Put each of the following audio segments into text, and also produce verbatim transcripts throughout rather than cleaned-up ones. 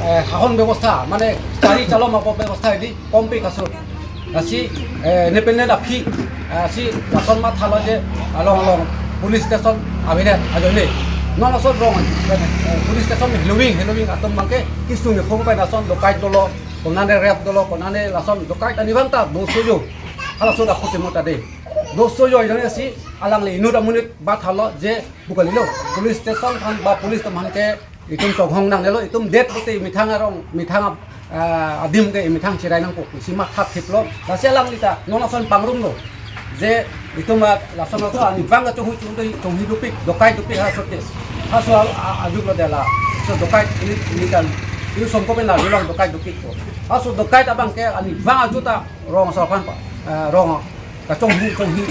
eh, hahon bebosta, mane chari chalom abo bebosta di kompe kaso. Lasi, eh, independent aphi, eh, si lason mathalo je along along police station avedet ajoine. Non lason rong, eh, police station heloving, heloving atum abangke kisung ni khum pai lason dokai dolo, konane rep dolo, konane lason dokai tani bang ta dosojo. Halaso dak kutimota de. Dosojo ajoine si alangli inut amonit mathalo je bukan ilo. Police station aphan ba police atum aphan ke itum chonghong nangnelo, itum det pute methang arong, methang, ah, adim ke methang cherai nangpo, si matha thiplo. Lasi alangli ta non lason pangrumlo. Je itum, ah, lason lason arnivang kachonghu chonghu chonghu dopik, dokai dopik halaso ke. Halaso a, a, ajuklo de la. So dokai ini, ini kan, ini songko pen la dolang dokai dopikpo. Halaso dokai abangke arnivang ajut ta rong asor aphan pa, eh, rong kachonghu chonghu.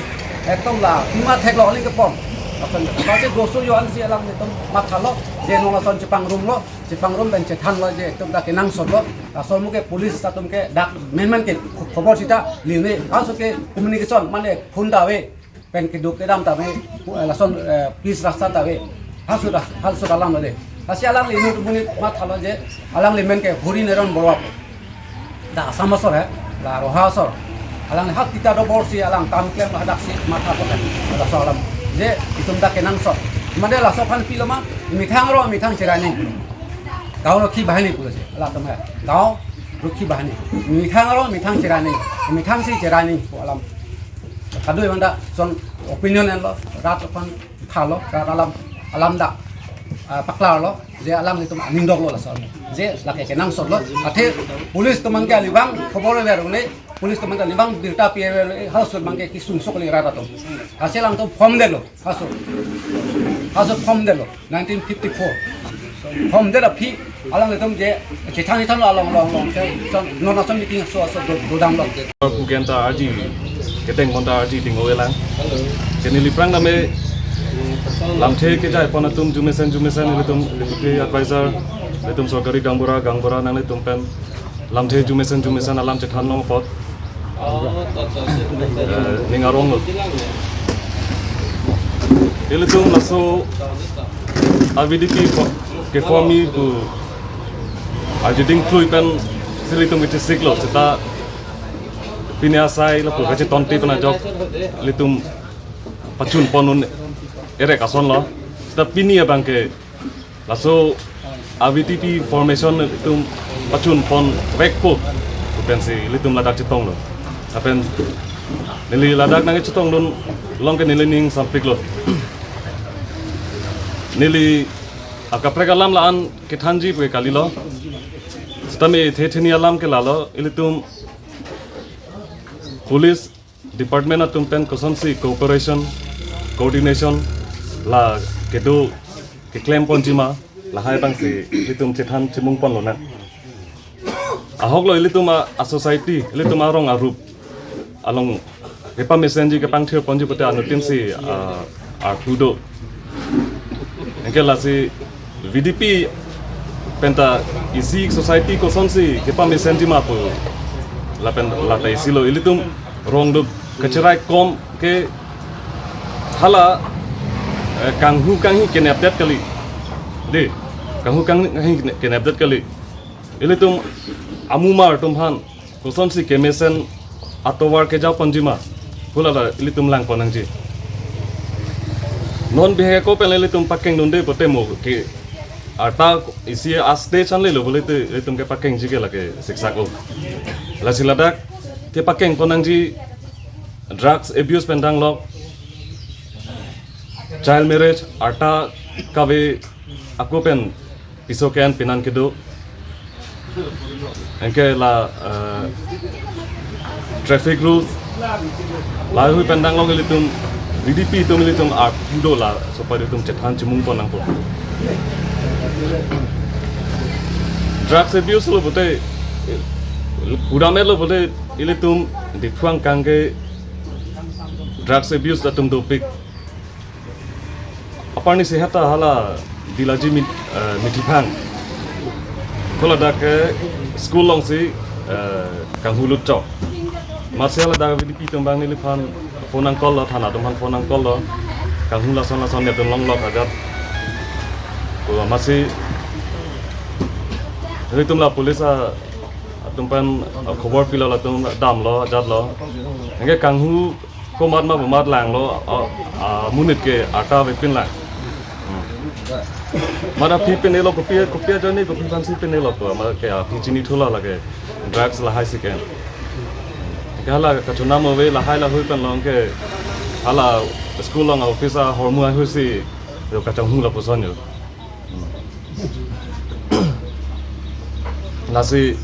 Ekdom la, ima theklo aling kepon. Lason, lasi dosojo ansi alanglitum mathalo, je non lason chepangrumlo, chepangrum pen chethanlo je ekdom dak kenangsotlo. Lason mo ke police atum ke dak menmen ke khobor sita lini. Halaso ke communication mane phone ta ave. Pen keduk kedam ta ave, eh, lason, eh, pitch rasta ta ave. Halaso dak, halaso alam lo de. Lasi alangli inut amonit mathalo je, alangli men ke Hori Naran Baruah. Dak Assam asor he, la Roha asor. Alang ha kita dobor si alang kam klem hadak si matha ko. Laso alam. Je itum dak kenangsot. Mane laso aphan pilo ma, methang arong methang cherai nangji. Gaon rokhi bahini pulo si. Latum he. Gaon rokhi bahini. Methang arong methang cherai nangji. Methang si cherai nangji pu alam. Kadokave dak lason opinion enlo, rat aphan thalo, rat alam, alam dak, ah, paklarlo, je alanglitum aning doklo lason. Je lake kenangsotlo, athe police atum abangke arnivang khobor le rune, police atum abangke arnivang birta pi le, halaso abangke kisung sok le rat atum. Lasi alangtum form detlo, halaso. Halaso form detlo. Nineteen fifty-four. Form det aphi alanglitum je chethan chethanlo along along along ke son non ason meeting so so do, dodamlo. Pugen ta arji, keteng mon ta arji ting oe lang. Ke neli aphrang tame lamthe kejai pon atum jumesen jumesen ilitum deputy advisor, ilitum sorkari gaonbura, gaonbura nanglitum pen lamthe jumesen jumesen alam chethan long apot. Eh, ning aronglo. Ilitum laso a V D P fo-, keform-i pu arjuding thrui pen si ilitum kechesik lo, seta pini asai lapu kachetonte pen ajok ilitum pachun pon un erek ason lo. Seta pini abangke laso a V D P formation atum pachun pon vekpo pu pensi ilitum ladak chetonglo. Lapen neli ladak nangchetongdun along ke neli ning sampiklo. Neli akaprek alam la-an kethanji pu kalilo. Sitame the theni alam ke lalo, ilitum police department atum pen kosonsi cooperation, coordination la kedo keklem ponji ma, lahai abangsi ilitum chethan chimung ponlonang. Ahoklo ilitum a, a society, ilitum arong arup along kepamesenji kepangthir ponji pute anuttin si, ah, arpu do. Anke lasi V D P penta isi society kosonsi kepamesenji ma pu lapen lata isilo, ilitum rong do kacherai kom ke hala, eh, kanghu kanghi kenepdet kali. De, kanghu kanghi kenepdet kali. Ilitum amumar atum aphan kosonsi kemesen atovar kejao ponji ma pu lata ilitum lang pon nangji. Non bihek ako pen ilitum pakengdunde pute mo ke arta isi a stage an lelo pule te ilitum kepakengji ke lake siksak lo. Lasi ladak kepakeng pon nangji drugs abuse pen danglok, child marriage, arta kave ako pen piso ke-en penan kedo. Anke la, eh, traffic rules. Lahaihui pen danglok ilitum V D P atum ilitum arpu do laso apot ilitum chethan chimung pon nangpo. Drugs abuse lo pute, pudamlo pute ilitum Diphu angkang ke drugs abuse atum dopik. Aparni si heta hala Dilaji Mit-, eh, Mithiphang. Ko ladak ke school alongsi, eh, kanghu lut chok. Amatsi hala dak V D P atum abang neliphan phone nang call lo, thana atum aphan phone nang call lo. Kanghu lason lason ya atum longlok agat. Ko amatsi Hei tum la police a atum pen, ah, khobor pilo, latum damlo, jatlo. Anke kanghu komat ma bomat langlo, ah, ah, monit ke arta avepin lang. Hmm. Mane aphi pinelo, kopi kopi ajoine kopi aphansi pinelo pu, mane ke aphi chinithulo lake drugs lahai si ke. Ke hala kachonam ave, lahai lahui pen long ke hala school along office ahormu ahut si yo kachonghong lapuson yo. Hmm. Lasi